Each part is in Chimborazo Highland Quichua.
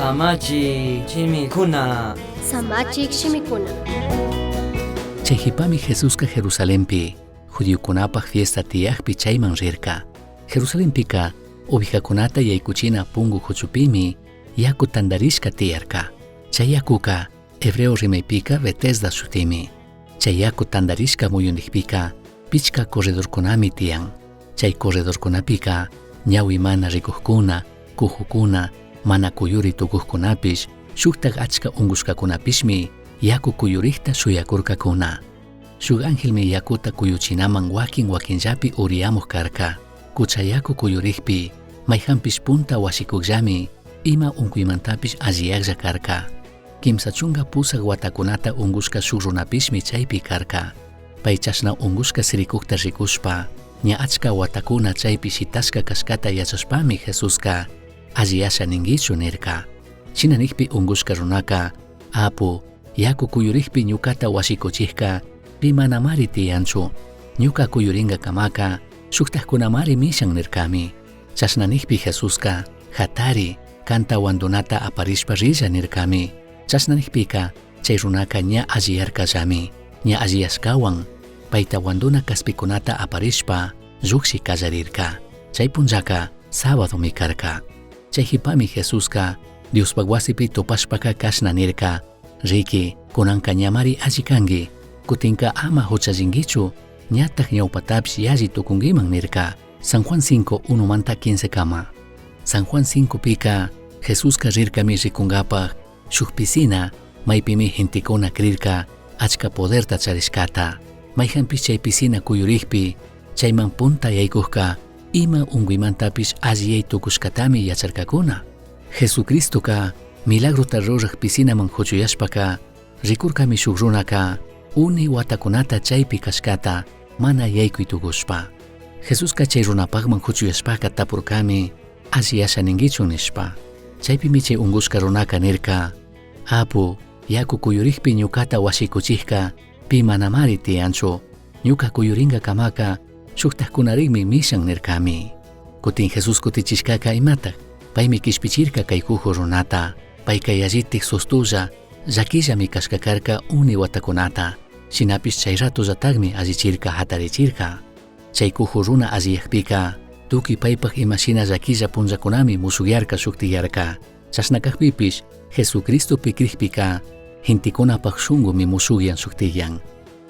Samachik shimikuna. Samachik shimikuna. Chai jipami Jesusca Jerusalenpi judiocunapaj fiesta tiyajpi chaiman rirca. Jerusalenpica ovejacunata yaicuchina pungu juchupimi yacu tandarishca tiyarca. Chai yacuca hebreo rimaypica Betesda shutimi. Chai yacu tandarishca muyundijpica pichca corredorcunami tiyan. Chai corredorcunapica ñahui mana ricujcuna, cujucuna, mana cuyuri tucujcunapish, shujtaj achca ungushcacunapishmi yacu cuyurijta shuyacurcacuna. Shuj angelmi yacuta cuyuchinaman huaquin huaquinllapi uriyamuj carca. Cucha yacu cuyurijpi maijanpish punta huashicujllami ima uncuimantapish alliyajlla carca. 38 huatacunata ungushca shuj runapishmi chaipi carca. Pai chashna ungushca siricujta ricushpa, ña achca huatacuna chaipi shitashca cashcata yachashpami Jesusca alliyasha ninguichu nirca. Shina nijpi ungushca runaca, Apu, yacu cuyurijpi ñucata huashicuchijca pi manamari tiyanchu. Ñuca cuyuringacamaca shujtajcunamari mishan nircami. Chashna nijpi Jesusca, jatari, canta huandunata aparishpa rilla nircami. Chashna nijpica chai runaca ña alliyarcallami. Ña alliyashcahuan paita huanduna caspicunata aparishpa llujshi callarirca. Chai punllaca sábadomi carca. Chai jipami Jesusca Diospaj huasipi tupashpaca cashna nirca: Riqui, cunanca ñamari alli cangui, cutinca ama juchallinguichu, ñataj ñaupatapish yalli tucunguiman nirca. San Juan 5, 1 manta 15 kama. San Juan 5 pica Jesusca rircami ricungapaj shuj piscina maipimi gentecuna crirca achca poderta charishcata. Maijanpish chay piscina cuyurijpi chaiman punta yaicujca ima unguimantapish alliyai tucushcatami yacharcacuna. Jesucristoca milagrota ruraj piscinaman juchuyashpaca ricurcami shuj runaca uni huatacunata chaipi cashcata mana yaicui tucushpa. Jesusca chay runapajman juchuyashpaca tapurcami alliyasha ninguichu nishpa. Chaipimi chay ungushca runaca nirca: Apu, yacu cuyurijpi ñucata huashicuchijca pi manamari tiyanchu. Ñuca cuyuringacamaca shujtajcunarigmi mishan nircami. Cutin Jesús cutichishcaca imataj? Paimi quishpichirca cay cuju runata. Paica yallitik sustulla, llaquillami cashca carca uni huatacunata. Shinapish chay ratollatajmi allichirca jatarichirca. Chay cuju runa alliyajpica tucui paipaj imashina llaquilla punllacunami mushugyarca shujtiyarca. Chashna cajpipish Jesucristopi crijpica gentecunapaj shungumi mushugyan shujtiyan.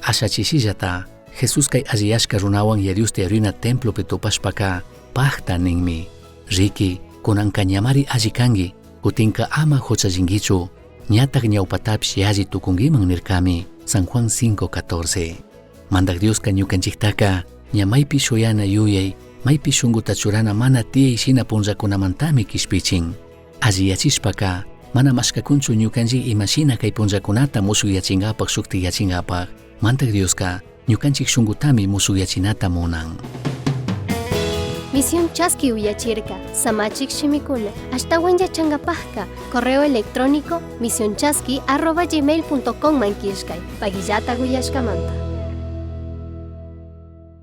Asha chishillata Jesús kay alliyashca runawan Yaya Diosta yarina templopi tupashpaca pajta ninmi: Riqui, cunanca ñamari alli cangui, cutinca ama juchallinguichu, ñataj ñaupatapish yalli tucunguiman nircami. San Juan 5:14. Mandaj Diosca ñucanchijtaca ña maipi shuyana yuyai, maipi shunguta churana mana tiyai shina punllacunamantami quishpichin. Alliyachishpaca mana mashcacunchu ñucanchij imashina cai punllacunata mushugyachingapaj shujtiyachingapaj. Mandaj Diosca ñucanchij shungutami mushugyachinata munan. Misión Chaski uyachirca, Samachik shimikuna, ashtawan yachangapajka, correo electrónico misionchaski@gmail.com man killkay, paguillata uyashkamanta.